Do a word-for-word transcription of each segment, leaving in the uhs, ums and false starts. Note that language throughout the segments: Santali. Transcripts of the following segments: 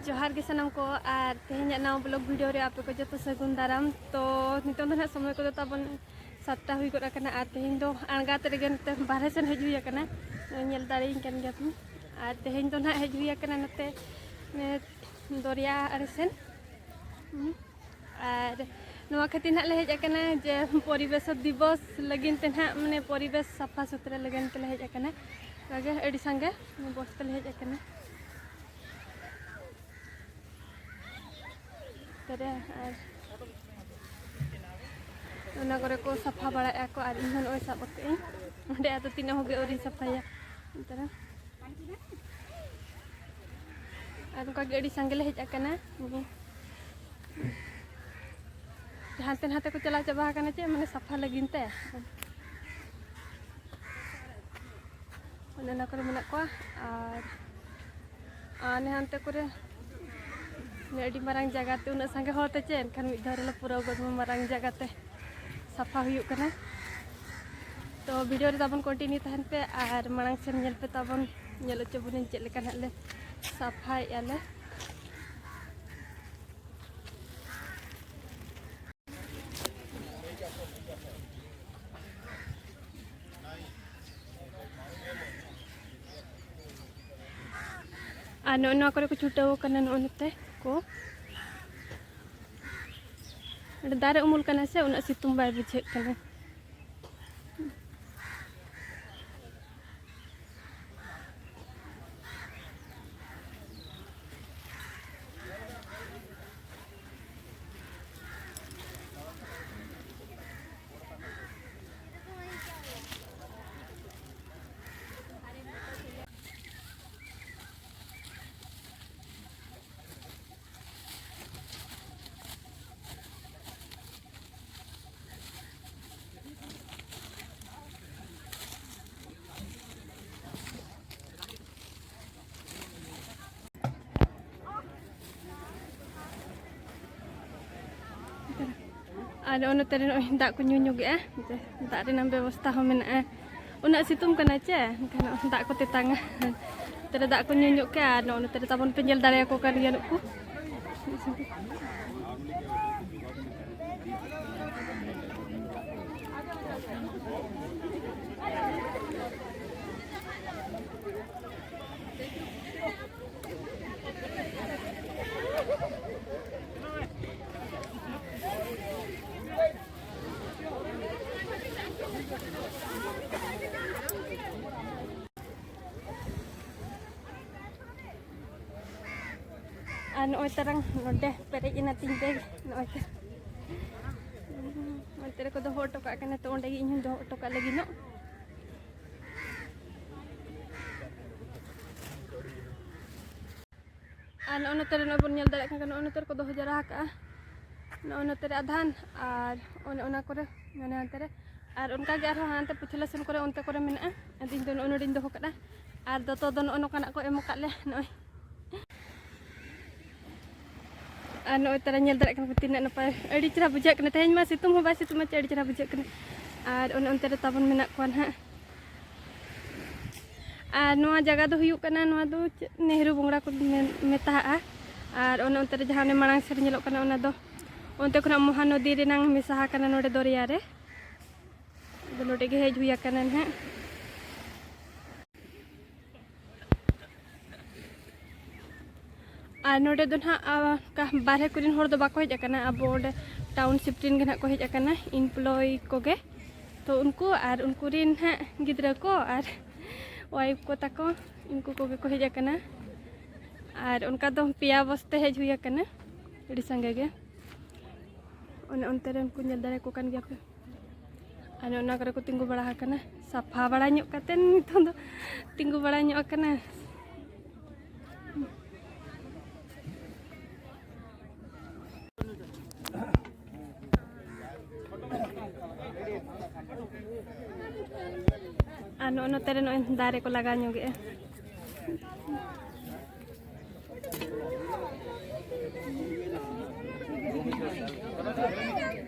ᱡᱚᱦᱟᱨ ᱜᱮ ᱥᱟᱱᱟᱢ ᱠᱚ, ᱟᱨ ᱛᱮᱦᱮᱧᱟᱜ ᱱᱟᱣᱟ vlog video ᱨᱮ ᱟᱯᱮ ᱠᱚ ᱡᱚᱛᱚ ᱥᱟᱹᱜᱩᱱ ᱫᱟᱨᱟᱢ᱾ ᱛᱚ ᱱᱤᱛᱚᱝ ᱫᱚ ᱱᱟᱦᱟᱜ ᱥᱚᱢᱚᱭ ᱠᱚᱫᱚ ᱛᱟᱵᱚᱱ ᱥᱟᱛᱴᱟ ᱦᱩᱭ ᱜᱚᱫ ᱟᱠᱟᱱᱟ, ᱟᱨ ᱛᱮᱦᱮᱧ ᱫᱚ ᱟᱬᱜᱟᱛ ᱨᱮᱜᱮ ᱱᱚᱛᱮ ᱵᱟᱨᱦᱮ ᱥᱮᱱ ᱦᱮᱡ ᱦᱩᱭ ᱟᱠᱟᱱᱟ, ᱧᱮᱞ ᱫᱟᱲᱮᱭᱟᱹᱧ ᱠᱟᱱ ᱜᱮᱭᱟ ᱯᱮ᱾ ᱟᱨ ᱛᱮᱦᱮᱧ ᱫᱚ ᱱᱟᱦᱟᱜ ᱦᱮᱡ ᱦᱩᱭ ᱟᱠᱟᱱᱟ ᱱᱚᱛᱮ, ᱮ, ᱫᱚᱨᱭᱟ ᱟᱲᱮ ᱥᱮᱱ᱾ ᱦᱩᱸ᱾ ᱟᱨ ᱱᱚᱣᱟ ᱠᱷᱟᱹᱛᱤᱨ ᱱᱟᱦᱟᱜ ᱞᱮ ᱦᱮᱡ ᱟᱠᱟᱱᱟ ᱡᱮ ᱯᱚᱨᱤᱵᱮᱥ ᱫᱤᱵᱚᱥ ᱞᱟᱹᱜᱤᱫ ᱛᱮ ᱱᱟᱦᱟᱜ, ᱢᱟᱱᱮ, ᱯᱚᱨᱤᱵᱮᱥ ᱥᱟᱯᱷᱟ ᱥᱩᱛᱨᱟᱹ ᱞᱟᱹᱜᱤᱫ ᱛᱮᱞᱮ ᱦᱮᱡ ᱟᱠᱟᱱᱟ᱾ ᱚᱱᱠᱟᱜᱮ ᱟᱹᱰᱤ ᱥᱟᱸᱜᱮ ᱵᱚᱥ ᱛᱮᱞᱮ ᱦᱮᱡ ᱟᱠᱟᱱᱟ᱾ ᱛᱟᱨᱮ ᱟᱨ ᱚᱱᱟ ᱠᱚᱨᱮ ᱠᱚ ᱥᱟᱯᱷᱟ ᱵᱟᱲᱟᱭᱮᱫᱼᱟ ᱠᱚ, ᱟᱨ ᱤᱧ ᱦᱚᱸ ᱱᱚᱜᱼᱚᱭ ᱥᱟᱵ ᱟᱠᱟᱫ ᱟᱹᱧ ᱚᱸᱰᱮ, ᱟᱫᱚ ᱛᱤᱱᱟᱹᱜ ᱦᱚᱸ ᱜᱮ ᱟᱹᱣᱨᱤᱧ ᱥᱟᱯᱷᱟᱭᱟ᱾ ᱛᱟᱨᱟ ᱟᱨ ᱚᱱᱠᱟ ᱜᱮ ᱟᱹᱰᱤ ᱥᱟᱸᱜᱮ ᱞᱮ ᱦᱮᱡ ᱟᱠᱟᱱᱟ᱾ ᱦᱟᱱᱛᱮ ᱱᱟᱛᱮ ᱠᱚ ᱪᱟᱞᱟᱣ ᱪᱟᱵᱟ ᱟᱠᱟᱱᱟ, ᱪᱮᱫ, ᱢᱟᱱᱮ, ᱥᱟᱯᱷᱟ ᱞᱟᱹᱜᱤᱫ ᱛᱮ᱾ ᱚᱱᱮ ᱚᱱᱟ ᱠᱚᱨᱮ ᱢᱮᱱᱟᱜ ᱠᱚᱣᱟ᱾ ᱟᱨ, ᱟᱨ ᱚᱱᱮ ᱦᱟᱱᱛᱮ ᱠᱚᱨᱮ, ᱚᱱᱮ ᱟᱹᱰᱤ ᱢᱟᱨᱟᱝ ᱡᱟᱭᱜᱟ ᱛᱮ, ᱩᱱᱟᱹᱜ ᱥᱟᱸᱜᱮ ᱦᱚᱲ ᱛᱮ ᱪᱮᱫ, ᱮᱱᱠᱷᱟᱱ ᱢᱤᱫ ᱫᱷᱟᱣ ᱨᱮᱞᱮ ᱯᱩᱨᱟᱹᱣ ᱜᱚᱫ ᱢᱟ, ᱢᱟᱨᱟᱝ ᱡᱟᱭᱜᱟ ᱛᱮ ᱥᱟᱯᱷᱟ ᱦᱩᱭᱩᱜ ᱠᱟᱱᱟ᱾ ᱛᱚ video ᱨᱮ ᱛᱟᱵᱚᱱ continue ᱛᱟᱦᱮᱱ ᱯᱮ, ᱟᱨ ᱢᱟᱲᱟᱝ ᱥᱮᱱ ᱧᱮᱞ ᱯᱮ ᱛᱟᱵᱚᱱ, ᱧᱮᱞ ᱦᱚᱪᱚ ᱵᱚᱱᱟᱹᱧ ᱪᱮᱫ ᱞᱮᱠᱟ ᱱᱟᱦᱟᱜ ᱞᱮ ᱥᱟᱯᱷᱟᱭᱮᱫᱼᱟ ᱞᱮ᱾ ᱟᱨ ᱱᱚᱜᱼᱚ ᱱᱚᱣᱟ ᱠᱚᱨᱮ ᱠᱚ ᱪᱷᱩᱴᱟᱹᱣ ᱟᱠᱟᱱᱟ, ᱱᱚᱜᱼᱚ ᱱᱚᱛᱮ ᱠᱚ᱾ ᱚᱸᱰᱮ ᱫᱟᱨᱮ ᱩᱢᱩᱞ ᱠᱟᱱᱟ ᱥᱮ, ᱩᱱᱟᱹᱜ ᱥᱤᱛᱩᱝ ᱵᱟᱭ ᱵᱩᱡᱷᱟᱹᱜ ᱠᱟᱱᱟ᱾ ᱟᱨ ᱱᱚᱜᱼᱚ ᱱᱚᱛᱮ ᱨᱮ ᱱᱚᱜᱼᱚᱭ ᱫᱟᱜ ᱠᱚ ᱧᱩ ᱧᱚᱜᱮᱜᱼᱟ, ᱫᱟᱜ ᱨᱮᱱᱟᱜ ᱵᱮᱵᱚᱥᱛᱷᱟ ᱦᱚᱸ ᱢᱮᱱᱟᱜᱼᱟ᱾ ᱩᱱᱟᱹᱜ ᱥᱤᱛᱩᱝ ᱠᱟᱱᱟ ᱪᱮ, ᱮᱱᱠᱷᱟᱱ ᱫᱟᱜ ᱠᱚ ᱛᱮᱛᱟᱝᱟ᱾ ᱱᱚᱛᱮ ᱨᱮ ᱫᱟᱜ ᱠᱚ ᱧᱩ ᱧᱚᱜ ᱠᱮᱜᱼᱟ ᱟᱨ ᱱᱚᱜᱼᱚ ᱱᱚᱛᱮ ᱨᱮ ᱛᱟᱵᱚᱱ ᱯᱮ ᱧᱮᱞ ᱫᱟᱲᱮᱭᱟᱠᱚ ᱠᱟᱱ ᱜᱮᱭᱟ ᱱᱩᱠᱩ᱾ ᱟᱨ ᱱᱚᱜᱼᱚᱭ ᱛᱟᱨᱟᱝ ᱱᱚᱰᱮ ᱯᱮᱨᱮᱡ ᱮᱱᱟ ᱛᱤᱧ ᱵᱮᱜᱽ᱾ ᱱᱚᱜᱼᱚᱭ ᱛᱮ, ᱚᱱᱛᱮ ᱨᱮᱠᱚ ᱫᱚᱦᱚ ᱦᱚᱴᱚ ᱠᱟᱜ ᱠᱟᱱᱟ, ᱛᱚ ᱚᱸᱰᱮ ᱜᱮ ᱤᱧ ᱦᱚᱸᱧ ᱫᱚᱦᱚ ᱦᱚᱴᱚ ᱠᱟᱜ ᱞᱟᱹᱜᱤᱫ ᱱᱚᱜ᱾ ᱟᱨ ᱱᱚᱜᱼᱚ ᱱᱚᱛᱮ ᱨᱮ ᱱᱚᱜᱼᱚᱭ ᱵᱚᱱ ᱧᱮᱞ ᱫᱟᱲᱮᱭᱟᱜ ᱠᱟᱱ ᱜᱮᱭᱟ, ᱱᱚᱜᱼᱚ ᱱᱚᱛᱮ ᱨᱮᱠᱚ ᱫᱚᱦᱚ ᱡᱟᱣᱨᱟ ᱟᱠᱟᱜᱼᱟ᱾ ᱱᱚᱜᱼᱚ ᱱᱚᱛᱮ ᱨᱮ ᱟᱫᱷᱟᱱ ᱟᱨ ᱚᱱᱮ ᱚᱱᱟ ᱠᱚᱨᱮ, ᱢᱟᱱᱮ ᱦᱟᱱᱛᱮ ᱨᱮ, ᱟᱨ ᱚᱱᱠᱟ ᱜᱮ ᱟᱨᱦᱚᱸ ᱦᱟᱱᱛᱮ ᱯᱩᱛᱷᱤ ᱞᱟᱥᱚᱱ ᱠᱚᱨᱮ, ᱚᱱᱛᱮ ᱠᱚᱨᱮ ᱢᱮᱱᱟᱜᱼᱟ᱾ ᱟᱫᱚ ᱤᱧ ᱫᱚ ᱱᱚᱜᱼᱚ ᱱᱚᱰᱮᱧ ᱫᱚᱦᱚ ᱠᱟᱜᱼᱟ᱾ ᱟᱨ ᱫᱚᱛᱚ ᱫᱚ ᱱᱚᱜᱼᱚ ᱱᱚᱝᱠᱟᱱᱟᱜ ᱠᱚ ᱮᱢ ᱟᱠᱟᱫ ᱞᱮᱭᱟ ᱱᱚᱜᱼᱚᱭ᱾ ᱟᱨ ᱱᱚᱜᱼᱚᱭ ᱛᱟᱨᱟ ᱧᱮᱞ ᱫᱟᱲᱮᱭᱟᱜ ᱠᱟᱱᱟ ᱯᱮ ᱛᱤᱱᱟᱹᱜ ᱱᱟᱯᱟᱭ, ᱟᱹᱰᱤ ᱪᱮᱦᱨᱟ ᱵᱩᱡᱷᱟᱹᱜ ᱠᱟᱱᱟ᱾ ᱛᱮᱦᱮᱧ ᱢᱟ ᱥᱤᱛᱩᱝ ᱦᱚᱸ ᱵᱟᱭ ᱥᱤᱛᱩᱝ ᱪᱮ, ᱟᱹᱰᱤ ᱪᱮᱦᱨᱟ ᱵᱩᱡᱷᱟᱹᱜ ᱠᱟᱱᱟ᱾ ᱟᱨ ᱚᱱᱮ ᱚᱱᱛᱮ ᱨᱮ ᱛᱟᱵᱚᱱ ᱢᱮᱱᱟᱜ ᱠᱚᱣᱟ ᱱᱟᱦᱟᱜ᱾ ᱟᱨ ᱱᱚᱣᱟ ᱡᱟᱭᱜᱟ ᱫᱚ ᱦᱩᱭᱩᱜ ᱠᱟᱱᱟ, ᱱᱚᱣᱟ ᱫᱚ ᱪᱮᱫ, ᱱᱮᱦᱨᱩ ᱵᱚᱝᱲᱟ ᱠᱚ ᱢᱮ-, ᱢᱮᱛᱟᱜᱼᱟ᱾ ᱟᱨ ᱚᱱᱮ ᱚᱱᱛᱮ ᱨᱮ ᱡᱟᱦᱟᱸ ᱚᱱᱮ ᱢᱟᱲᱟᱝ ᱥᱮᱫ ᱨᱮ ᱧᱮᱞᱚᱜ ᱠᱟᱱᱟ, ᱚᱱᱟ ᱫᱚ ᱚᱱᱛᱮ ᱠᱷᱚᱱᱟᱜ ᱢᱚᱦᱟᱱᱚᱫᱤ ᱨᱮᱱᱟᱝ ᱢᱮᱥᱟ ᱟᱠᱟᱱᱟ ᱱᱚᱰᱮ ᱫᱚᱨᱭᱟ ᱨᱮ᱾ ᱟᱫᱚ ᱱᱚᱰᱮ ᱜᱮ ᱦᱮᱡ ᱦᱩᱭ ᱟᱠᱟᱱᱟ ᱱᱟᱦᱟᱜ᱾ ᱟᱨ ᱱᱚᱰᱮ ᱫᱚ ᱱᱟᱦᱟᱜ, ᱟ, ᱚᱱᱠᱟ ᱵᱟᱨᱦᱮ ᱠᱚᱨᱮᱱ ᱦᱚᱲ ᱫᱚ ᱵᱟᱠᱚ ᱦᱮᱡ ᱟᱠᱟᱱᱟ, ᱟᱵᱚ ᱚᱸᱰᱮ township ᱨᱮᱱ ᱜᱮ ᱱᱟᱦᱟᱜ ᱠᱚ ᱦᱮᱡ ᱟᱠᱟᱱᱟ, employee ᱠᱚᱜᱮ᱾ ᱛᱚ ᱩᱱᱠᱩ ᱟᱨ ᱩᱱᱠᱩ ᱨᱮᱱ ᱱᱟᱦᱟᱜ ᱜᱤᱫᱽᱨᱟᱹ ᱠᱚ ᱟᱨ wife ᱠᱚ ᱛᱟᱠᱚ, ᱩᱱᱠᱩ ᱠᱚᱜᱮ ᱠᱚ ᱦᱮᱡ ᱟᱠᱟᱱᱟ᱾ ᱟᱨ ᱚᱱᱠᱟ ᱫᱚ ᱯᱮᱭᱟ ᱵᱚᱥᱛᱮ ᱦᱮᱡ ᱦᱩᱭ ᱟᱠᱟᱱᱟ, ᱟᱹᱰᱤ ᱥᱟᱸᱜᱮ ᱜᱮ᱾ ᱚᱱᱮ ᱚᱱᱛᱮ ᱨᱮᱱ ᱠᱚ ᱧᱮᱞ ᱫᱟᱲᱮᱭᱟᱠᱚ ᱠᱟᱱ ᱜᱮᱭᱟ ᱯᱮ᱾ ᱟᱨ ᱚᱱᱟ ᱠᱚᱨᱮ ᱠᱚ ᱛᱤᱸᱜᱩ ᱵᱟᱲᱟ ᱟᱠᱟᱱᱟ, ᱥᱟᱯᱷᱟ ᱵᱟᱲᱟ ᱧᱚᱜ ᱠᱟᱛᱮ ᱱᱤᱛᱚᱝ ᱫᱚ ᱛᱤᱸᱜᱩ ᱵᱟᱲᱟ ᱧᱚᱜ ᱟᱠᱟᱱᱟ᱾ ᱟᱨ ᱱᱚᱜᱼᱚ ᱱᱚᱛᱮ ᱨᱮ ᱱᱚᱜᱼᱚᱭ ᱫᱟᱨᱮ ᱠᱚ ᱞᱟᱜᱟᱣ ᱧᱚᱜᱮᱜᱼᱟ᱾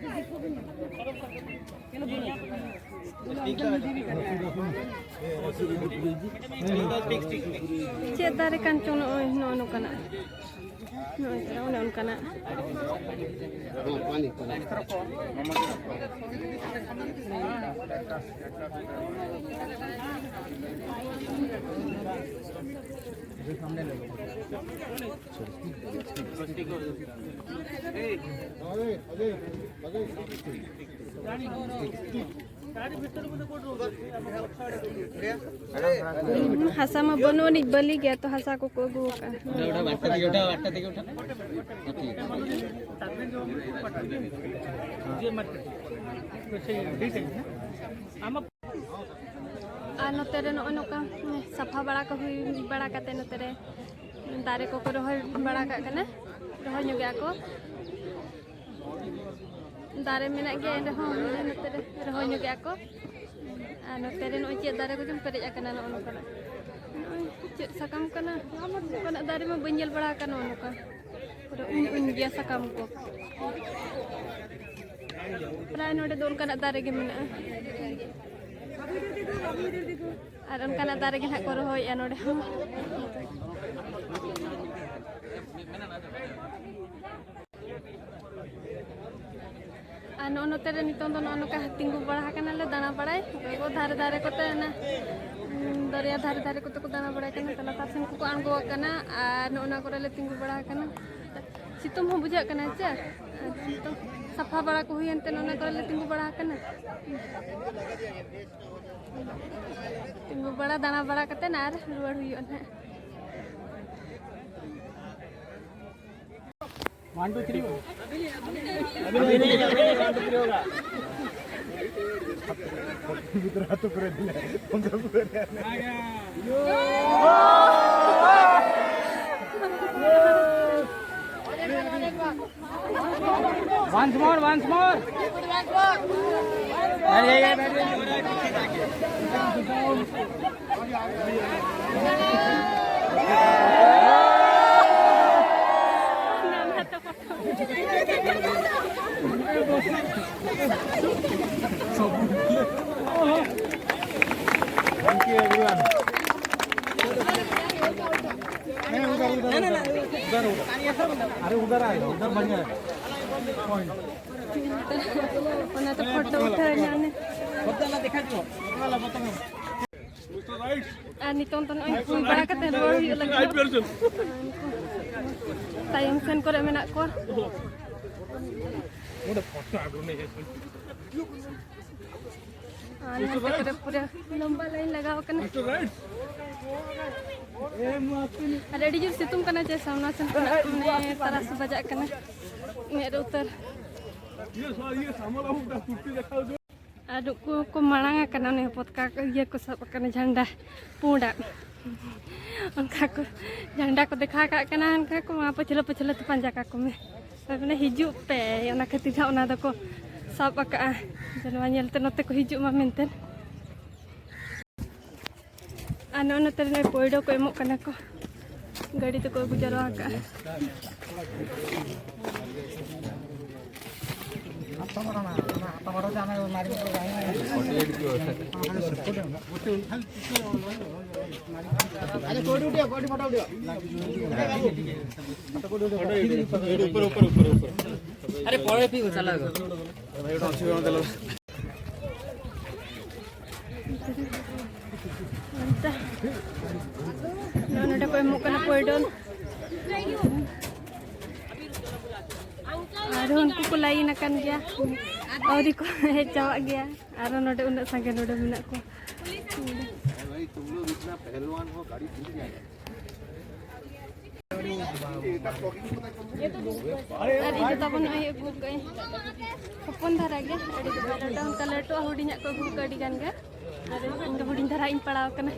ᱪᱮᱫ ᱫᱟᱨᱮ ᱠᱟᱱ ᱪᱚᱝ? ᱱᱚᱜᱼᱚᱭ, ᱱᱚᱜᱼᱚ ᱱᱚᱝᱠᱟᱱᱟᱜ, ᱱᱚᱜᱼᱚᱭ ᱛᱚᱨᱟ ᱚᱱᱮ ᱚᱱᱠᱟᱱᱟᱜ᱾ ᱦᱟᱥᱟ ᱢᱟ ᱵᱟᱹᱱᱩᱜ ᱟᱹᱱᱤᱡ, ᱵᱟᱹᱞᱤ ᱜᱮᱭᱟ, ᱛᱚ ᱦᱟᱥᱟ ᱠᱚᱠᱚ ᱟᱹᱜᱩ ᱟᱠᱟᱫᱼᱟ᱾ ᱟᱨ ᱱᱚᱛᱮ ᱨᱮ ᱱᱚᱜᱼᱚᱭ ᱱᱚᱝᱠᱟ ᱥᱟᱯᱷᱟ ᱵᱟᱲᱟ ᱠᱚ ᱦᱩᱭ ᱵᱟᱲᱟ ᱠᱟᱛᱮ, ᱱᱚᱛᱮ ᱨᱮ ᱫᱟᱨᱮ ᱠᱚᱠᱚ ᱨᱚᱦᱚᱭ ᱵᱟᱲᱟ ᱠᱟᱜ ᱠᱟᱱᱟ, ᱨᱚᱦᱚᱭ ᱧᱚᱜᱮᱜᱼᱟ ᱠᱚ᱾ ᱫᱟᱨᱮ ᱢᱮᱱᱟᱜ ᱜᱮᱭᱟ, ᱮᱱ ᱨᱮᱦᱚᱸ ᱱᱚᱛᱮ ᱨᱮ ᱨᱚᱦᱚᱭ ᱧᱚᱜᱮᱜᱼᱟ ᱠᱚ᱾ ᱟᱨ ᱱᱚᱛᱮ ᱨᱮ ᱱᱚᱜᱼᱚᱭ ᱪᱮᱫ ᱫᱟᱨᱮ ᱠᱚᱪᱚᱝ ᱯᱮᱨᱮᱡ ᱟᱠᱟᱱᱟ, ᱱᱚᱜᱼᱚ ᱱᱚᱝᱠᱟᱱᱟᱜ᱾ ᱱᱚᱜᱼᱚᱭ ᱪᱮᱫ ᱥᱟᱠᱟᱢ ᱠᱟᱱᱟ, ᱱᱚᱝᱠᱟᱱᱟᱜ ᱫᱟᱨᱮ ᱢᱟ ᱵᱟᱹᱧ ᱧᱮᱞ ᱵᱟᱲᱟ ᱟᱠᱟᱫ᱾ ᱱᱚᱜᱼᱚ ᱱᱚᱝᱠᱟ ᱯᱩᱨᱟᱹ ᱩᱧ ᱩᱧ ᱜᱮᱭᱟ ᱥᱟᱠᱟᱢ ᱠᱚ᱾ ᱯᱨᱟᱭ ᱱᱚᱰᱮ ᱫᱚ ᱚᱱᱠᱟᱱᱟᱜ ᱫᱟᱨᱮ ᱜᱮ ᱢᱮᱱᱟᱜᱼᱟ᱾ ᱟᱨ ᱚᱱᱠᱟᱱᱟᱜ ᱫᱟᱨᱮ ᱜᱮ ᱱᱟᱦᱟᱜ ᱠᱚ ᱨᱚᱦᱚᱭᱮᱫᱼᱟ ᱱᱚᱰᱮ ᱦᱚᱸ᱾ ᱟᱨ ᱱᱚᱜᱼᱚ ᱱᱚᱛᱮ ᱨᱮ ᱱᱤᱛᱚᱝ ᱫᱚ ᱱᱚᱜᱼᱚ ᱱᱚᱝᱠᱟ ᱛᱤᱸᱜᱩ ᱵᱟᱲᱟ ᱟᱠᱟᱱᱟᱞᱮ ᱫᱟᱬᱟ ᱵᱟᱲᱟᱭ᱾ ᱚᱠᱚᱭ ᱠᱚ ᱫᱷᱟᱨᱮ ᱫᱷᱟᱨᱮ ᱠᱚᱛᱮ ᱚᱱᱟ, ᱩᱸ, ᱫᱚᱨᱭᱟ ᱫᱷᱟᱨᱮ ᱫᱷᱟᱨᱮ ᱠᱚᱛᱮ ᱠᱚ ᱫᱟᱬᱟ ᱵᱟᱲᱟᱭ ᱠᱟᱱᱟ᱾ ᱛᱟᱦᱞᱮ ᱞᱟᱛᱟᱨ ᱥᱮᱱ ᱠᱚᱠᱚ ᱟᱬᱜᱚ ᱟᱠᱟᱱᱟ ᱟᱨ ᱱᱚᱜᱼᱚ ᱱᱚᱣᱟ ᱠᱚᱨᱮ ᱞᱮ ᱛᱤᱸᱜᱩ ᱵᱟᱲᱟ ᱟᱠᱟᱱᱟ᱾ ᱥᱤᱛᱩᱝ ᱦᱚᱸ ᱵᱩᱡᱷᱟᱹᱜ ᱠᱟᱱᱟ ᱪᱮ? ᱟᱨ ᱱᱤᱛᱚᱝ ᱥᱟᱯᱷᱟ ᱵᱟᱲᱟ ᱠᱚ ᱦᱩᱭᱮᱱ ᱛᱮ ᱱᱚᱜᱼᱚ ᱱᱚᱣᱟ ᱠᱚᱨᱮ ᱞᱮ ᱛᱤᱸᱜᱩ ᱵᱟᱲᱟ ᱟᱠᱟᱱᱟ᱾ ᱛᱤᱸᱜᱩ ᱵᱟᱲᱟ, ᱫᱟᱬᱟ ᱵᱟᱲᱟ ᱠᱟᱛᱮ ᱟᱨ ᱨᱩᱣᱟᱹᱲ ᱦᱩᱭᱩᱜᱼᱟ ᱱᱟᱦᱟᱜ᱾ One, two, three. Once more, once more. अरे उधर आएगा, उधर बढ़िया है। ᱚᱱᱟᱛᱮ ᱯᱷᱳᱴᱳ ᱩᱴᱷᱟᱹᱣ ᱧᱚᱜ ᱱᱮ᱾ ᱟᱨ ᱱᱤᱛᱚᱝ ᱫᱚ ᱱᱚᱜᱼᱚᱭ ᱦᱩᱭ ᱵᱟᱲᱟ ᱠᱟᱛᱮ ᱨᱩᱣᱟᱹᱲ ᱦᱩᱭᱩᱜ ᱞᱟᱹᱜᱤᱫ᱾ ᱛᱟᱭᱚᱢ ᱥᱮᱱ ᱠᱚᱨᱮ ᱢᱮᱱᱟᱜ ᱠᱚᱣᱟ᱾ ᱟᱨ ᱱᱚᱛᱮ ᱠᱚᱨᱮ ᱯᱩᱨᱟᱹ ᱞᱚᱢᱵᱟ ᱞᱟᱭᱤᱱ ᱞᱟᱜᱟᱣ ᱟᱠᱟᱱᱟ᱾ ᱟᱨ ᱟᱹᱰᱤ ᱡᱳᱨ ᱥᱤᱛᱩᱝ ᱠᱟᱱᱟ ᱪᱮ, ᱥᱟᱢᱱᱟ ᱥᱮᱱ ᱠᱷᱚᱱᱟᱜ ᱢᱟᱱᱮ ᱛᱟᱨᱟᱥ ᱵᱟᱡᱟᱜ ᱠᱟᱱᱟ, ᱢᱮᱫ ᱨᱮ ᱩᱛᱟᱹᱨ᱾ ᱟᱨ ᱩᱱᱠᱩ ᱠᱚ ᱢᱟᱲᱟᱝ ᱟᱠᱟᱱᱟ, ᱚᱱᱮ ᱯᱚᱛᱠᱟ ᱠᱚ, ᱤᱭᱟᱹ ᱠᱚ ᱥᱟᱵ ᱟᱠᱟᱱᱟ, ᱡᱷᱟᱱᱰᱟ ᱯᱩᱸᱰᱟᱜ᱾ ᱚᱱᱠᱟ ᱠᱚ ᱡᱷᱟᱱᱰᱟ ᱠᱚ ᱫᱮᱠᱷᱟᱣ ᱠᱟᱜ ᱠᱟᱱᱟ, ᱚᱱᱠᱟ ᱠᱚ ᱢᱟ ᱯᱟᱹᱪᱷᱞᱟᱹ ᱯᱟᱹᱪᱷᱞᱟᱹ ᱛᱮ ᱯᱟᱸᱡᱟ ᱠᱟᱠᱚ ᱢᱮ᱾ ᱟᱨ ᱢᱟᱱᱮ ᱦᱤᱡᱩᱜ ᱯᱮ, ᱚᱱᱟ ᱠᱷᱟᱹᱛᱤᱨ ᱦᱟᱸᱜ ᱚᱱᱟ ᱫᱚᱠᱚ ᱥᱟᱵ ᱟᱠᱟᱜᱼᱟ, ᱡᱮ ᱱᱚᱣᱟ ᱧᱮᱞᱛᱮ ᱱᱚᱛᱮ ᱠᱚ ᱦᱤᱡᱩᱜ ᱢᱟ ᱢᱮᱱᱛᱮ᱾ ᱟᱨ ᱱᱚᱜᱼᱚ ᱱᱚᱛᱮ ᱨᱮ ᱯᱚᱭᱰᱚ ᱠᱚ ᱮᱢᱚᱜ ᱠᱟᱱᱟ ᱠᱚ, ᱜᱟᱹᱰᱤ ᱛᱮᱠᱚ ᱟᱹᱜᱩ ᱡᱟᱣᱨᱟ ᱟᱠᱟᱜᱼᱟ᱾ अरे परे भी चला गया। ᱚᱱᱛᱮ ᱱᱚᱰᱮ ᱠᱚ ᱮᱢᱚᱜ ᱠᱟᱱᱟ ᱯᱚᱭᱰᱚᱞ᱾ ᱟᱨ ᱩᱱᱠᱩ ᱠᱚ ᱞᱟᱭᱤᱱ ᱟᱠᱟᱱ ᱜᱮᱭᱟ, ᱟᱹᱣᱨᱤ ᱠᱚ ᱦᱮᱡ ᱪᱟᱵᱟᱜ ᱜᱮᱭᱟ᱾ ᱟᱨᱚ ᱱᱚᱰᱮ ᱩᱱᱟᱹᱜ ᱥᱟᱸᱜᱮ ᱱᱚᱰᱮ ᱢᱮᱱᱟᱜ ᱠᱚᱣᱟ᱾ ᱟᱨ ᱤᱧ ᱫᱚ ᱛᱟᱵᱚᱱ ᱱᱚᱜᱼᱚᱭ ᱟᱹᱜᱩ ᱠᱟᱜ ᱟᱹᱧ ᱦᱚᱯᱚᱱ ᱫᱷᱟᱨᱟ ᱜᱮ, ᱟᱹᱰᱤ ᱫᱚ ᱵᱟᱭ ᱞᱟᱹᱴᱩ, ᱚᱱᱠᱟ ᱞᱟᱹᱴᱩᱣᱟᱜ ᱦᱩᱰᱤᱧᱟᱜ ᱠᱚ ᱟᱹᱜᱩ ᱠᱟᱜᱼᱟ ᱟᱹᱰᱤ ᱜᱟᱱ ᱜᱮ᱾ ᱟᱨ ᱤᱧ ᱫᱚ ᱦᱩᱰᱤᱧ ᱫᱷᱟᱨᱟ ᱤᱧ ᱯᱟᱲᱟᱣ ᱠᱟᱱᱟ᱾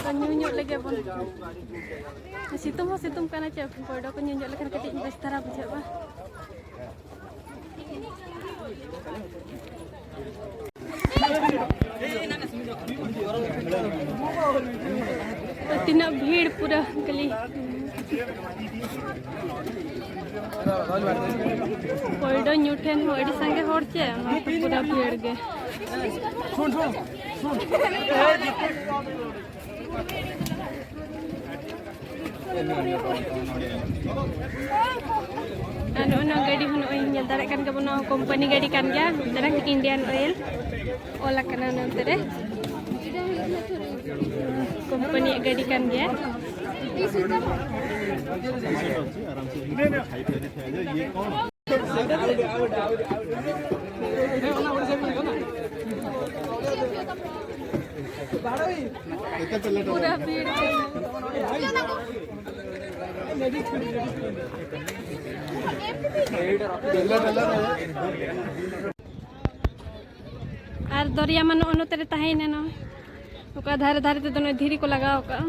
ᱛᱚ ᱧᱩ ᱧᱚᱜ ᱞᱮᱜᱮ ᱵᱚᱱ᱾ ᱥᱤᱛᱩᱝ ᱦᱚᱸ ᱥᱤᱛᱩᱝ ᱠᱟᱱᱟ ᱪᱮ, ᱯᱚᱭᱰᱚ ᱠᱚ ᱧᱩ ᱧᱚᱜ ᱞᱮᱠᱷᱟᱱ ᱠᱟᱹᱴᱤᱡ ᱵᱮᱥ ᱫᱷᱟᱨᱟ ᱵᱩᱡᱷᱟᱹᱜᱼᱟ᱾ ᱛᱤᱱᱟᱹᱜ ᱵᱷᱤᱲ ᱯᱩᱨᱟᱹ ᱠᱷᱟᱹᱞᱤ᱾ ᱯᱚᱭᱰᱚ ᱧᱩ ᱴᱷᱮᱱ ᱦᱚᱸ ᱟᱹᱰᱤ ᱥᱟᱸᱜᱮ ᱦᱚᱲ ᱪᱮ, ᱚᱱᱟᱛᱮ ᱯᱩᱨᱟᱹ ᱵᱷᱤᱲ ᱜᱮ᱾ ᱟᱨ ᱱᱚᱜᱼᱚ ᱱᱚᱣᱟ ᱜᱟᱹᱰᱤ ᱦᱚᱸ ᱱᱚᱜᱼᱚᱭ ᱧᱮᱞ ᱫᱟᱲᱮᱭᱟᱜ ᱠᱟᱱ ᱜᱮᱭᱟ ᱵᱚᱱ, ᱱᱚᱣᱟ ᱠᱳᱢᱯᱟᱱᱤ ᱜᱟᱹᱰᱤ ᱠᱟᱱ ᱜᱮᱭᱟ, ᱢᱤᱫᱴᱟᱝ ᱤᱱᱰᱤᱭᱟᱱ ᱚᱭᱮᱞ ᱚᱞ ᱟᱠᱟᱱᱟ ᱱᱚᱛᱮ ᱨᱮ᱾ ᱠᱳᱢᱯᱟᱱᱤᱭᱟᱜ ᱜᱟᱹᱰᱤ ᱠᱟᱱ ᱜᱮᱭᱟ᱾ ᱯᱩᱨᱟᱹ ᱵᱷᱤᱲ ᱛᱟᱦᱮᱱᱟ᱾ ᱟᱨ ᱫᱚᱨᱭᱟ ᱢᱟ ᱱᱚᱜᱼᱚ ᱱᱚᱛᱮ ᱨᱮ ᱛᱟᱦᱮᱸᱭᱮᱱᱟ᱾ ᱱᱚᱜᱼᱚᱭ ᱱᱚᱝᱠᱟ ᱫᱷᱟᱨᱮ ᱫᱷᱟᱨᱮ ᱛᱮᱫᱚ ᱱᱚᱜᱼᱚᱭ ᱫᱷᱤᱨᱤ ᱠᱚ ᱞᱟᱜᱟᱣ ᱠᱟᱜᱼᱟ᱾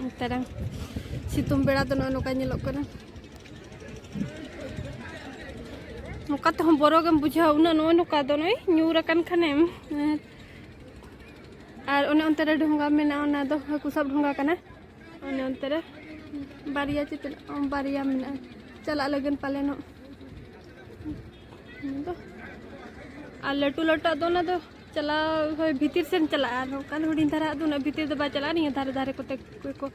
ᱱᱮᱛᱟᱨᱟᱝ ᱥᱤᱛᱩᱝ ᱵᱮᱲᱟ ᱫᱚ ᱱᱚᱜᱼᱚ ᱱᱚᱝᱠᱟ ᱧᱮᱞᱚᱜ ᱠᱟᱱᱟ᱾ ᱱᱚᱝᱠᱟ ᱛᱮᱦᱚᱸ ᱵᱚᱨᱚ ᱜᱮᱢ ᱵᱩᱡᱷᱟᱹᱣᱟ, ᱩᱱᱟᱹᱜ ᱱᱚᱜᱼᱚ ᱱᱚᱝᱠᱟ ᱫᱚ ᱱᱚᱜᱼᱚᱭ ᱧᱩᱨ ᱟᱠᱟᱱ ᱠᱷᱟᱱᱮᱢ᱾ ᱟᱨ ᱚᱱᱮ ᱚᱱᱛᱮ ᱨᱮ ᱰᱷᱚᱸᱜᱟ ᱢᱮᱱᱟᱜᱼᱟ, ᱚᱱᱟ ᱫᱚ ᱦᱟᱹᱠᱩ ᱥᱟᱵ ᱰᱷᱚᱸᱜᱟ ᱠᱟᱱᱟ᱾ ᱚᱱᱮ ᱚᱱᱛᱮ ᱨᱮ ᱵᱟᱨᱭᱟ ᱪᱮ ᱛᱤᱱᱟᱹᱜ, ᱚ, ᱵᱟᱨᱭᱟ ᱢᱮᱱᱟᱜᱼᱟ᱾ ᱪᱟᱞᱟᱜ ᱞᱟᱹᱜᱤᱫ ᱯᱟᱞᱮᱱᱚᱜ᱾ ᱚᱱᱟ ᱫᱚ, ᱟᱨ ᱞᱟᱹᱴᱩ ᱞᱟᱹᱴᱩᱣᱟᱜ ᱫᱚ ᱚᱱᱟ ᱫᱚ ᱪᱟᱞᱟᱣ, ᱦᱳᱭ, ᱵᱷᱤᱛᱤᱨ ᱥᱮᱱ ᱪᱟᱞᱟᱜᱼᱟ᱾ ᱟᱨ ᱱᱚᱝᱠᱟᱱ ᱦᱩᱰᱤᱧ ᱫᱷᱟᱨᱟ ᱫᱚ ᱩᱱᱟᱹᱜ ᱵᱷᱤᱛᱤᱨ ᱫᱚ ᱵᱟᱭ ᱪᱟᱞᱟᱜᱼᱟ᱾ ᱱᱤᱭᱟᱹ ᱫᱷᱟᱨᱮ ᱫᱷᱟᱨᱮ ᱠᱚᱛᱮ ᱠᱚ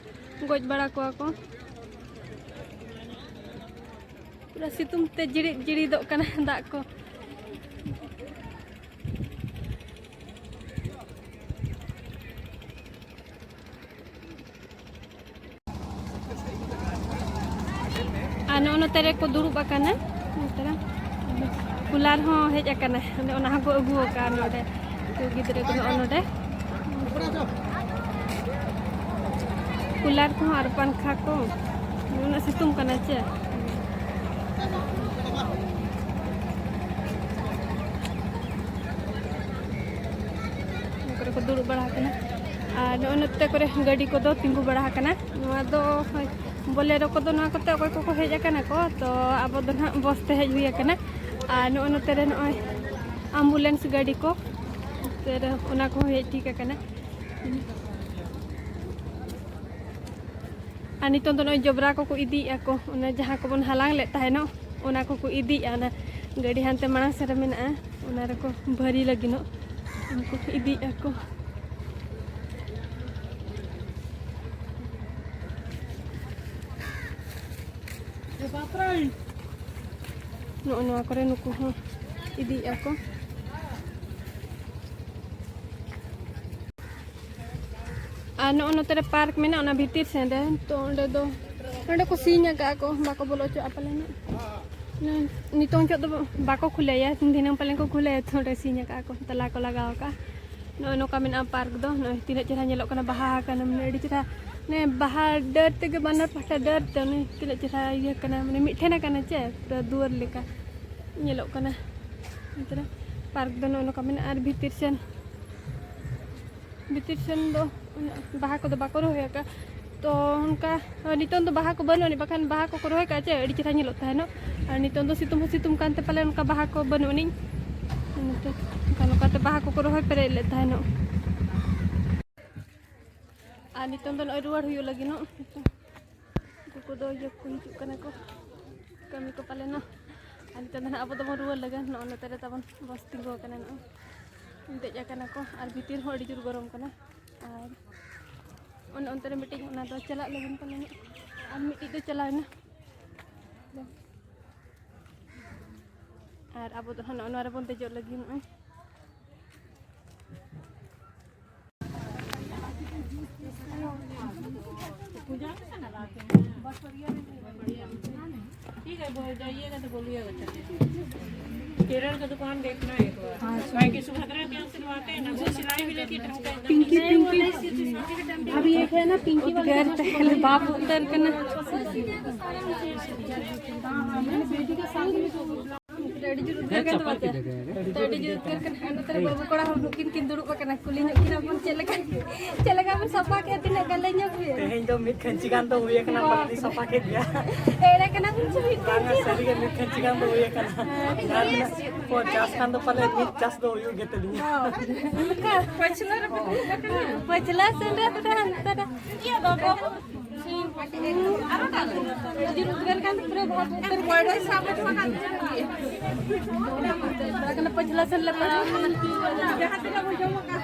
ᱜᱚᱡ ᱵᱟᱲᱟ ᱠᱚᱣᱟ ᱠᱚ᱾ ᱯᱩᱨᱟᱹ ᱥᱤᱛᱩᱝ ᱛᱮ ᱡᱤᱲᱤᱫ ᱡᱤᱲᱤᱫᱚᱜ ᱠᱟᱱᱟ ᱫᱟᱜ ᱠᱚ᱾ ᱟᱨ ᱱᱚᱜᱼᱚ ᱱᱚᱛᱮ ᱨᱮᱠᱚ ᱫᱩᱲᱩᱵ ᱟᱠᱟᱱᱟ᱾ ᱱᱚᱛᱮ ᱨᱮ ᱠᱩᱞᱟᱨ ᱦᱚᱸ ᱦᱮᱡ ᱟᱠᱟᱱᱟ, ᱚᱱᱟ ᱦᱚᱸᱠᱚ ᱟᱹᱜᱩ ᱟᱠᱟᱫᱼᱟ ᱱᱚᱰᱮ᱾ ᱛᱚ ᱜᱤᱫᱽᱨᱟᱹ ᱠᱚ ᱱᱚᱜᱼᱚ ᱱᱚᱰᱮ ᱠᱩᱞᱟᱨ ᱠᱚᱦᱚᱸ ᱟᱨ ᱯᱟᱝᱠᱷᱟ ᱠᱚ, ᱩᱱᱟᱹᱜ ᱥᱤᱛᱩᱝ ᱠᱟᱱᱟ ᱪᱮ᱾ ᱱᱚᱣᱟ ᱠᱚᱨᱮ ᱠᱚ ᱫᱩᱲᱩᱵ ᱵᱟᱲᱟ ᱟᱠᱟᱱᱟ᱾ ᱟᱨ ᱱᱚᱜᱼᱚ ᱱᱚᱛᱮ ᱠᱚᱨᱮ ᱜᱟᱹᱰᱤ ᱠᱚᱫᱚ ᱛᱤᱸᱜᱩ ᱵᱟᱲᱟ ᱟᱠᱟᱱᱟ᱾ ᱱᱚᱣᱟ ᱫᱚ ᱵᱚᱞᱮᱨᱳ ᱠᱚᱫᱚ ᱱᱚᱣᱟ ᱠᱚᱛᱮ ᱚᱠᱚᱭ ᱠᱚᱠᱚ ᱦᱮᱡ ᱟᱠᱟᱱᱟ ᱠᱚ, ᱛᱚ ᱟᱵᱚ ᱫᱚ ᱱᱟᱦᱟᱜ ᱵᱚᱥ ᱛᱮ ᱦᱮᱡ ᱦᱩᱭ ᱟᱠᱟᱱᱟ᱾ ᱟᱨ ᱱᱚᱜᱼᱚ ᱱᱚᱛᱮ ᱨᱮ ᱱᱚᱜᱼᱚᱭ ᱟᱢᱵᱩᱞᱮᱱᱥ ᱜᱟᱹᱰᱤ ᱠᱚ, ᱱᱚᱛᱮ ᱨᱮ ᱚᱱᱟ ᱠᱚᱦᱚᱸ ᱦᱮᱡ ᱴᱷᱤᱠ ᱟᱠᱟᱱᱟ᱾ ᱟᱨ ᱱᱤᱛᱚᱝ ᱫᱚ ᱱᱚᱜᱼᱚᱭ ᱡᱚᱵᱽᱨᱟ ᱠᱚᱠᱚ ᱤᱫᱤᱭᱮᱫᱼᱟ ᱠᱚ, ᱚᱱᱟ ᱡᱟᱦᱟᱸ ᱠᱚᱵᱚᱱ ᱦᱟᱞᱟᱝ ᱞᱮᱫ ᱛᱟᱦᱮᱱᱚᱜ, ᱚᱱᱟ ᱠᱚᱠᱚ ᱤᱫᱤᱭᱮᱫᱼᱟ, ᱚᱱᱟ ᱜᱟᱹᱰᱤ ᱦᱟᱱᱛᱮ ᱢᱟᱲᱟᱝ ᱥᱮᱫ ᱨᱮ ᱢᱮᱱᱟᱜᱼᱟ, ᱚᱱᱟ ᱨᱮᱠᱚ ᱵᱷᱟᱹᱨᱤ ᱞᱟᱹᱜᱤᱫᱚᱜ, ᱩᱱᱠᱩ ᱤᱫᱤᱭᱮᱫᱼᱟ ᱠᱚ᱾ ᱱᱚᱜᱼᱚ ᱱᱚᱣᱟ ᱠᱚᱨᱮ ᱱᱩᱠᱩ ᱦᱚᱸ ᱤᱫᱤᱭᱮᱫᱼᱟ ᱠᱚ᱾ ᱟᱨ ᱱᱚᱜᱼᱚ ᱱᱚᱛᱮ ᱨᱮ ᱯᱟᱨᱠ ᱢᱮᱱᱟᱜᱼᱟ, ᱚᱱᱟ ᱵᱷᱤᱛᱤᱨ ᱥᱮᱱ ᱨᱮ᱾ ᱛᱚ ᱚᱸᱰᱮ ᱫᱚ, ᱚᱸᱰᱮ ᱠᱚ ᱥᱤᱧ ᱟᱠᱟᱫᱼᱟ ᱠᱚ, ᱵᱟᱠᱚ ᱵᱚᱞᱚ ᱦᱚᱪᱚᱣᱟᱜᱼᱟ ᱯᱟᱞᱮᱱ᱾ ᱱᱤᱛᱚᱝ ᱡᱚᱦᱚᱜ ᱫᱚ ᱵᱟᱠᱚ ᱠᱷᱩᱞᱟᱹᱭᱟ, ᱫᱷᱤᱱᱟᱹᱝ ᱯᱟᱞᱮᱱ ᱠᱚ ᱠᱷᱩᱞᱟᱹᱭᱟ᱾ ᱛᱚ ᱚᱸᱰᱮ ᱥᱤᱧ ᱟᱠᱟᱫᱼᱟ ᱠᱚ, ᱛᱟᱞᱟ ᱠᱚ ᱞᱟᱜᱟᱣ ᱟᱠᱟᱫᱼᱟ᱾ ᱱᱚᱜᱼᱚᱭ ᱱᱚᱝᱠᱟ ᱢᱮᱱᱟᱜᱼᱟ ᱯᱟᱨᱠ ᱫᱚ᱾ ᱱᱚᱜᱼᱚᱭ ᱛᱤᱱᱟᱹᱜ ᱪᱮᱦᱨᱟ ᱧᱮᱞᱚᱜ ᱠᱟᱱᱟ, ᱵᱟᱦᱟ ᱟᱠᱟᱱᱟ, ᱢᱟᱱᱮ ᱟᱹᱰᱤ ᱪᱮᱦᱨᱟ᱾ ᱱᱮ ᱵᱟᱦᱟ ᱰᱟᱹᱨ ᱛᱮᱜᱮ, ᱵᱟᱱᱟᱨ ᱯᱟᱦᱴᱟ ᱰᱟᱹᱨ ᱛᱮ, ᱚᱱᱮ ᱛᱤᱱᱟᱹᱜ ᱪᱮᱦᱨᱟ ᱤᱭᱟᱹ ᱠᱟᱱᱟ, ᱢᱟᱱᱮ ᱢᱤᱫ ᱴᱷᱮᱱ ᱟᱠᱟᱱᱟ ᱪᱮ, ᱯᱩᱨᱟᱹ ᱫᱩᱣᱟᱹᱨ ᱞᱮᱠᱟ ᱧᱮᱞᱚᱜ ᱠᱟᱱᱟ᱾ ᱱᱚᱛᱮ ᱨᱮ ᱯᱟᱨᱠ ᱫᱚ ᱱᱚᱜᱼᱚ ᱱᱚᱝᱠᱟ ᱢᱮᱱᱟᱜᱼᱟ᱾ ᱟᱨ ᱵᱷᱤᱛᱤᱨ ᱥᱮᱱ, ᱵᱷᱤᱛᱤᱨ ᱥᱮᱱ ᱫᱚ ᱩᱱᱟᱹᱜ ᱵᱟᱦᱟ ᱠᱚᱫᱚ ᱵᱟᱠᱚ ᱨᱚᱦᱚᱭ ᱟᱠᱟᱫᱼᱟ᱾ ᱛᱚ ᱚᱱᱠᱟ ᱱᱤᱛᱚᱝ ᱫᱚ ᱵᱟᱦᱟ ᱠᱚ ᱵᱟᱹᱱᱩᱜ ᱟᱹᱱᱤᱡ, ᱵᱟᱠᱷᱟᱱ ᱵᱟᱦᱟ ᱠᱚᱠᱚ ᱨᱚᱦᱚᱭ ᱠᱟᱜᱼᱟ ᱪᱮ, ᱟᱹᱰᱤ ᱪᱮᱦᱨᱟ ᱧᱮᱞᱚᱜ ᱛᱟᱦᱮᱱᱚᱜ᱾ ᱟᱨ ᱱᱤᱛᱚᱝ ᱫᱚ ᱥᱤᱛᱩᱝ ᱦᱚᱸ ᱥᱤᱛᱩᱝ ᱠᱟᱱᱛᱮ ᱯᱟᱞᱮ ᱚᱱᱠᱟ ᱵᱟᱦᱟ ᱠᱚ ᱵᱟᱹᱱᱩᱜ ᱟᱹᱱᱤᱡ, ᱚᱱᱟᱛᱮ ᱚᱱᱠᱟ ᱱᱚᱝᱠᱟᱛᱮ ᱵᱟᱦᱟ ᱠᱚᱠᱚ ᱨᱚᱦᱚᱭ ᱯᱮᱨᱮᱡ ᱞᱮᱫ ᱛᱟᱦᱮᱱᱚᱜ᱾ ᱟᱨ ᱱᱤᱛᱚᱝ ᱫᱚ ᱱᱚᱜᱼᱚᱭ ᱨᱩᱣᱟᱹᱲ ᱦᱩᱭᱩᱜ ᱞᱟᱹᱜᱤᱫ ᱱᱚᱜ᱾ ᱩᱱᱠᱩ ᱠᱚᱫᱚ ᱤᱭᱟᱹ ᱠᱚ ᱦᱤᱡᱩᱜ ᱠᱟᱱᱟ ᱠᱚ, ᱠᱟᱹᱢᱤ ᱠᱚ ᱯᱟᱞᱮᱱᱟ᱾ ᱟᱨ ᱱᱤᱛᱚᱝ ᱫᱚ ᱱᱟᱦᱟᱜ ᱟᱵᱚ ᱫᱚᱵᱚᱱ ᱨᱩᱣᱟᱹᱲ ᱞᱟᱹᱜᱤᱫ᱾ ᱱᱚᱜᱼᱚ ᱱᱚᱛᱮ ᱨᱮ ᱛᱟᱵᱚᱱ ᱵᱚᱥ ᱛᱤᱸᱜᱩ ᱟᱠᱟᱱᱟ, ᱱᱚᱜᱼᱚᱭ ᱫᱮᱡ ᱟᱠᱟᱱᱟ ᱠᱚ᱾ ᱟᱨ ᱵᱷᱤᱛᱤᱨ ᱦᱚᱸ ᱟᱹᱰᱤ ᱡᱳᱨ ᱜᱚᱨᱚᱢ ᱠᱟᱱᱟ᱾ ᱟᱨ ᱚᱱᱮ ᱚᱱᱛᱮ ᱨᱮ ᱢᱤᱫᱴᱤᱡ, ᱚᱱᱟ ᱫᱚ ᱪᱟᱞᱟᱜ ᱞᱟᱹᱜᱤᱫ ᱯᱟᱞᱮᱱ, ᱟᱨ ᱢᱤᱫᱴᱤᱡ ᱫᱚ ᱪᱟᱞᱟᱣ ᱮᱱᱟ᱾ ᱟᱨ ᱟᱵᱚ ᱫᱚ ᱱᱚᱜᱼᱚ ᱱᱚᱣᱟ ᱨᱮᱵᱚᱱ ᱫᱮᱡᱚᱜ ᱞᱟᱹᱜᱤᱫ ᱱᱚᱜᱼᱚᱭ᱾ ठीक है, वो जाइएगा तो बोलिएगा, चलिए। केरल का दुकान देखना है एक बार। हाँ, भाई की सुभद्रा के यहाँ सिलवाते हैं ना, वो सिलाई भी लेके ढंग का एकदम पिंकी, पिंकी। अभी एक है ना, पिंकी वाला। उद्गार पहले बाप उत्तर करना। हाँ, हाँ, मैंने बेटी का साथ में तो ᱟᱹᱰᱤ ᱡᱳᱨ ᱩᱫᱽᱜᱟᱹᱨ ᱠᱟᱱ ᱛᱟᱢᱟ ᱪᱮ? ᱟᱹᱰᱤ ᱡᱳᱨ ᱩᱫᱽᱜᱟᱹᱨ ᱠᱟᱱᱟ᱾ ᱱᱚᱛᱮ ᱨᱮ ᱵᱟᱹᱵᱩ ᱠᱚᱲᱟ ᱦᱚᱸ ᱱᱩᱠᱤᱱ ᱠᱤᱱ ᱫᱩᱲᱩᱵ ᱟᱠᱟᱱᱟ᱾ ᱠᱩᱞᱤ ᱧᱚᱜ ᱠᱤᱱᱟ ᱵᱚᱱ, ᱪᱮᱫ ᱞᱮᱠᱟ, ᱪᱮᱫ ᱞᱮᱠᱟ ᱵᱚᱱ ᱥᱟᱯᱷᱟ ᱠᱮᱫᱼᱟ, ᱛᱤᱱᱟᱹᱜ ᱜᱟᱱ ᱞᱟᱹᱭ ᱧᱚᱜ ᱯᱮ᱾ ᱛᱮᱦᱮᱧ ᱫᱚ ᱢᱤᱫ ᱠᱷᱟᱹᱧᱪᱤ ᱜᱟᱱ ᱫᱚ ᱦᱩᱭ ᱟᱠᱟᱱᱟ, ᱯᱟᱞᱮ ᱞᱤᱧ ᱥᱟᱯᱷᱟ ᱠᱮᱫ ᱜᱮᱭᱟ᱾ ᱮᱲᱮ ᱠᱟᱱᱟ ᱵᱚᱱ ᱥᱮ ᱢᱤᱫ ᱵᱟᱝᱟ, ᱠᱷᱟᱹᱧᱪᱤ? ᱥᱟᱹᱨᱤ ᱜᱮ ᱢᱤᱫ ᱠᱷᱟᱹᱧᱪᱤ ᱜᱟᱱ ᱫᱚ ᱦᱩᱭ ᱟᱠᱟᱱᱟ᱾ ᱡᱟᱦᱟᱸ ᱛᱤᱱᱟᱹᱜ ᱯᱚᱧᱪᱟᱥ ᱠᱷᱟᱱ ᱫᱚ ᱯᱟᱞᱮ ᱢᱤᱫ ᱪᱟᱥ ᱫᱚ ᱦᱩᱭᱩᱜ ᱜᱮ ᱛᱟᱹᱞᱤᱧᱟ᱾ ᱚᱱᱠᱟ ᱯᱟᱹᱪᱷᱞᱟᱹ ᱨᱮ ᱯᱟᱹᱪᱷᱞᱟᱹ ᱥᱮᱱ ᱨᱮ ᱛᱟᱦᱮᱱ ᱛᱟᱨᱟ᱾ ᱟᱹᱰᱤ ᱩᱫᱽᱜᱟᱹᱨ ᱠᱟᱱ ᱯᱩᱨᱟᱹ ᱵᱚᱦᱚᱜ ᱩᱛᱟᱹᱨ ᱵᱚᱭᱰᱟᱭ ᱥᱟᱵ ᱦᱚᱪᱚ ᱟᱠᱟᱫ ᱛᱟᱦᱮᱸᱱᱟ᱾ ᱯᱟᱪᱷᱞᱟ ᱥᱮᱱ ᱞᱮ ᱯᱟᱲᱟᱣ ᱠᱟᱱᱟ᱾ ᱡᱟᱦᱟᱸ ᱛᱤᱱᱟᱹᱜ ᱵᱚᱱ ᱡᱚᱢ ᱟᱠᱟᱫ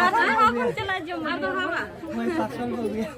ᱟᱨᱦᱚᱸ ᱵᱟᱵᱚᱱ ᱪᱟᱞᱟᱜ ᱡᱚᱢ᱾ ᱟᱫᱚ ᱦᱟᱸᱜ ᱵᱟᱝ᱾ ᱦᱳᱭ, ᱯᱟᱨᱥᱚᱞ ᱠᱚ ᱟᱹᱜᱩᱭᱟ᱾